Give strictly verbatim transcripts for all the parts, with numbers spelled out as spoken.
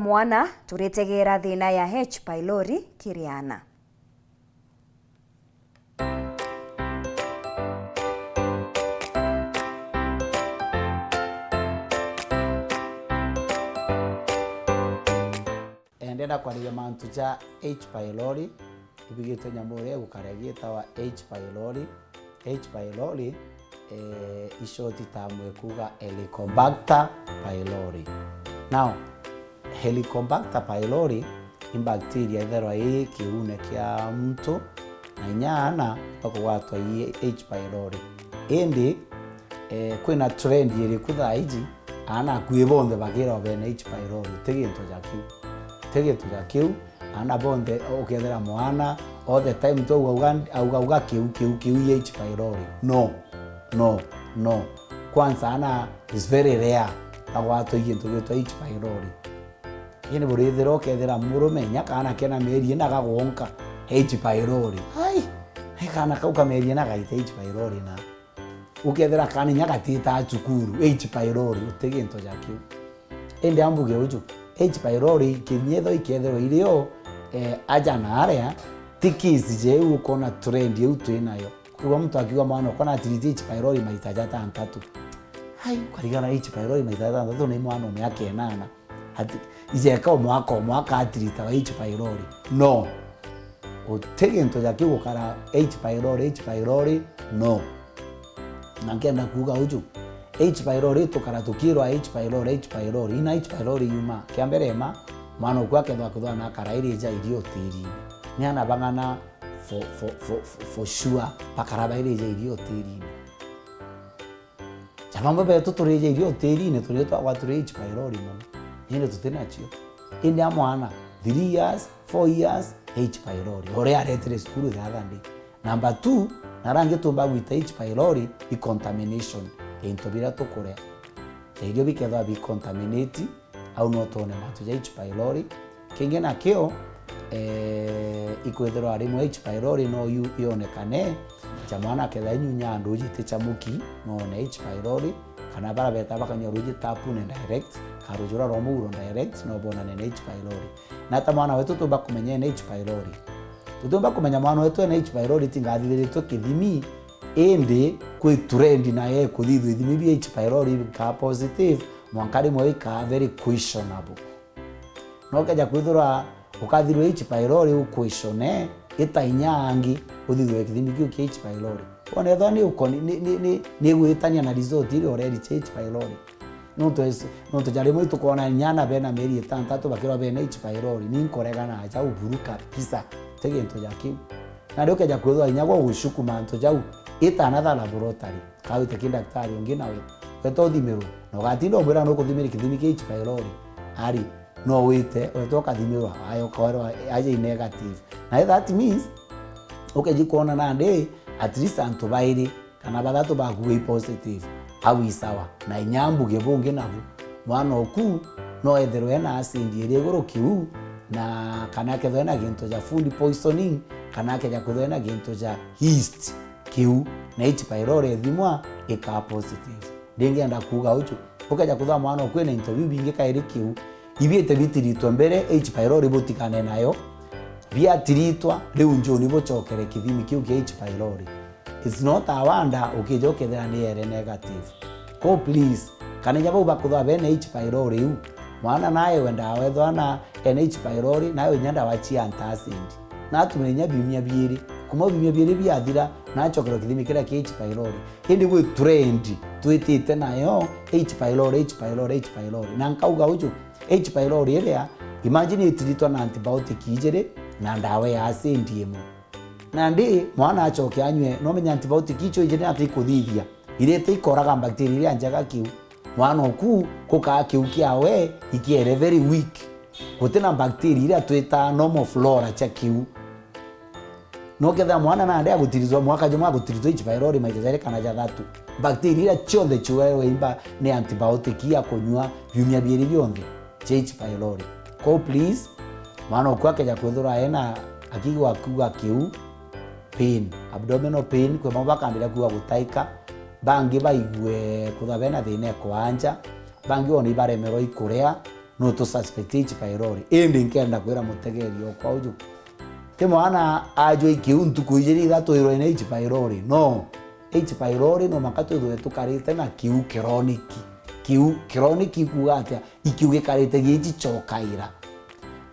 Mwana, turitegera thina ya H pylori kiri ana. Eh, ndenda kwariria mantu ja H pylori, ibigitwe nyamu iria igukara igitawa H pylori. H pylori, eh, i short term ikuuga Helicobacter pylori. Now, Helicobacter pylori i bacteria itherwa ii kiune kia muntu, na inya aana bakugwatwa ii H pylori. Indi, eh, kwina trend iriku thaa iji, aana akui bonthe bakirwa bena H pylori? Ti gintu ja kiu. Ti gintu ja kiu. Aana bonthe, ukethira mwana all the time tu augauga, augauga kiu, kiu, kiu i H pylori. No. No. No. Kwanza aana is very rare bagwatwa i gintu gitwa H pylori. Indi burithira ukethira murume inya kaana kena mieri ina gagwonka H pylori. Ai, ai kaana kau ka mieri ina gaita H pylori na. Ukethira kaana inya gatitaa cukuru, H pylori, uti gintu ja kiu. Indi ambuge uju, H pylori kinya ethirwa ikethirwa irio, eh, aja na aria, ti case jeu ukona trend iu twinayo. Ukiigua muntu akiuga mwana okwa na treat H pylori maita jatantatu. Ai, ukarigana H pylori maita jatantatu ni mwana o miaka inana. Ati, ijeka o mwaka o mwaka atiritaga H pylori. No. Uti gintu ja kiu gukara H pylori, H pylori, no. Na nkenda kuuga uju, H pylori tukara tukirwa H pylori, H pylori. Ina H pylori yuma, kia mbere ma, mwana oku akethwa akethwa na akara iri ja irio utirini. Ni ana bang'ana for, for, for, for, for sure bakara bairi ja irio utirini. Ja bamwe betu turije irio utirine, turio twagwa turi H pylori mono. Indi tutinacio. Indi a mwana, three years, four years, H pylori. Uria aretire cukuru the other day. Number two, na rangi tumba gwita H pylori, i contamination. Ya into biria tukuria. Ja irio bikethwa bi contaminate, au no twone mantu ja H pylori. Kingi nakio, eh, ikwithirwa rimwe H pylori no yu yonekane, ja mwana akethira inyunya nduji ti cha muki, no one H pylori, kana bara beta bakanyua ruji tapune direct, kana ruji rwa rwa muuro direct, no bonane na H pylori. Na ata mwana wetu tumba kumenya ena H pylori? Tutiumba kumenya mwana wetu ena H pylori tinga athithiritwe kithimi, indi kwi trend nayo ikuthithua ithimi bia H pylori bikaa positive, mwanka rimwe ikaa very questionable. No ukeja kwithirwa ukathirwa H pylori u question, ita inya angi uthithwe kithimi kiu kia H pylori. Wona ethwa ni ukoni, ni, ni, ni, ni gwitania na result iria ureri cha H pylori. Nontu es-, nontu ja rimwe itukwona nyana bena mieri itantatu bakirwa bena H pylori, ni nkoregana ja uburu kabisa, ti gintu ja kiu. Na riu ukeja kwithirwa inya gwa gushuku mantu jau, ita another laboratory. Kawite ki ndaktari ungi nawe, weta uthimirwe, na ugatinda umwira nukuthimira kithimi kia H pylori. Ari, no wite, weta ukathimirwa, ayo ukawerwa aja i negative. Na that means, ukeji kwona nandi, at least antu bairi kana bathatu baku wi positive, au i sawa. Na inya mbuge bungi nabu, mwana oku no ethirwe ena acid iri iguru kiu, na kana akethirwa ena gintu ja food poisoning, kana akeja kwithirwa ena gintu ja yeast kiu, na H pylori ethimwa ikaa positive. Ndingenda kuuga uju, ukeja kwithirwa mwana oku ena into biu bingi kairi kiu, ibiite bitiritwe mbere, H pylori butigane nayo, biatiritwa, riu njuni bucokere kithimi kiu kia H pylori. It's not a wonder ukija ukethira ni ere negative. Ko please, kana inya bau bakuthwa bena H pylori iu, mwana naewe ndawa ethwa na ena H pylori, naewe inya ndawa cia antacid. Na atumire inya biumia biiri. Kuma biumia biiri biathira, na acokerwa kithimi kiria kia H pylori. Indi gwi trend twitite nayo, H pylori, H pylori, H pylori. Na nkauga uju, H pylori iria, imagine itiritwa na antibiotic ijiri na ndawa ya acid imwe. Nandi mwana acoke anyue, no menya antibiotic icio ijiri nata ikuthithia? Irite ikoraga bacteria iria njega kiu. Mwana oku gukaa kiu kiawe ikiere very weak. Guti na bacteria iria twitaa normal flora cia kiu. No kethira mwana nandi agutirizwa mwaka jumwe, agutirizwa H pylori maita jari kana jathatu, bacteria iria cionthe ciugairwe imba ni antibiotic ya kunyua biumia biiri bionthe cia H pylori. Ko please, mwana oku akeja kwithirwa ena akigwa kuuga kiu, pain, abdominal pain, kwi bamwe bakambira kuuga gutaika, bangi baigue kuthwa bena thina e kwanja, bangi ona ibaremerwa ikuria, no tu suspect H. pylori. Indi nkenda kwira mutegeri okwa uju, ti mwana ajwa ikiu ntuku ijiri ithatu irwe na H. pylori. No, H. pylori no maka twithwe tukarite na kiu chronic. Kiu chronic ikuuga atia? Ikiu gikarite giichichokaira.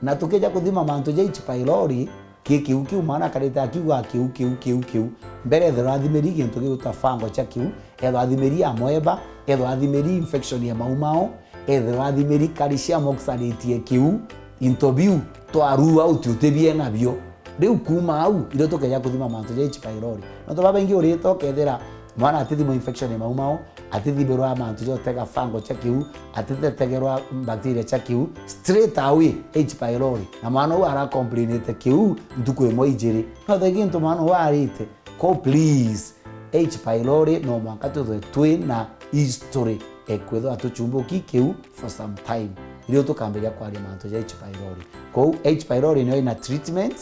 Na tukija kuthima mantu ja H. pylori, ki kiu kiu mwana akarite akiuga kiu, kiu, kiu, kiu. Mbere ethirwa athimiri gintu gigwitwa fungal cha kiu, ethirwa athimiri amoeba, ethirwa athimiri infection ya maumao, ethirwa athimiri calcium oxalate ya kiu, into biu twa rule out utibiena bio. Riu kuuma au, irio tukeja kuthima mantu ja H. pylori. Nontu babaingi urite ukethira mwana atithimwa infection ya maumao, atithimirwa mantu ja utega fungal cha kiu, atitetegerwa bacteria cha kiu, straight away H. pylori. Na mwana uu ara complainite kiu ntuku imwe ijiri. No the gintu mwana uu arite, ko please, H. pylori no mwanka twithwe twi na history ekwithwa tuchumbuki kiu for some time. Irio tukambiria kwaria mantu ja H. pylori. Kou H. pylori nio ina treatment,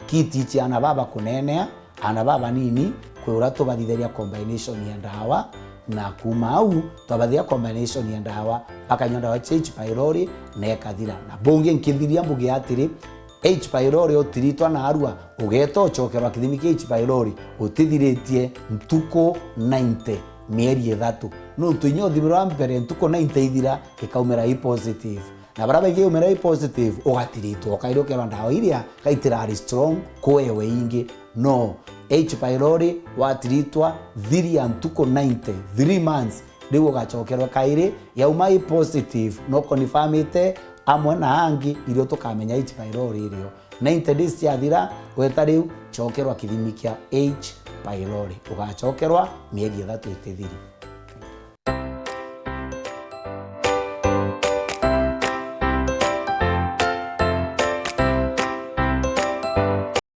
kiti cia ana baba kunenea, ana baba nini, kwi uria tubathitheria combination ya ndawa, na kuuma au twabathiria combination ya ndawa, bakanywa ndawa cia H. pylori na ikathira. Na bungi nkithiria mbuge atiri, H. pylori utiritwa na arua, ugeeta ucokerwa kithimi kia H. pylori utithiritie ntuku ninety, mieri ithatu. Nontu inya uthimirwa mbere ntuku ninety ithira, ikaumira i positive. Na baria baingi yaumira i positive, ugatiritwa, ukairwa ukerwa ndawa iria kaitirari strong kwewe ingi. No, H. pylori watiritwa thiria ntuku ninety, three months, riu ugacokerwa kairi, yauma i positive, no confirmite amwe na angi, irio tukamenya H. pylori irio. Ninety days ciathira, weta riu, cokerwa kithimi kia H. pylori. Ugacokerwa mieri ithatu itithiri.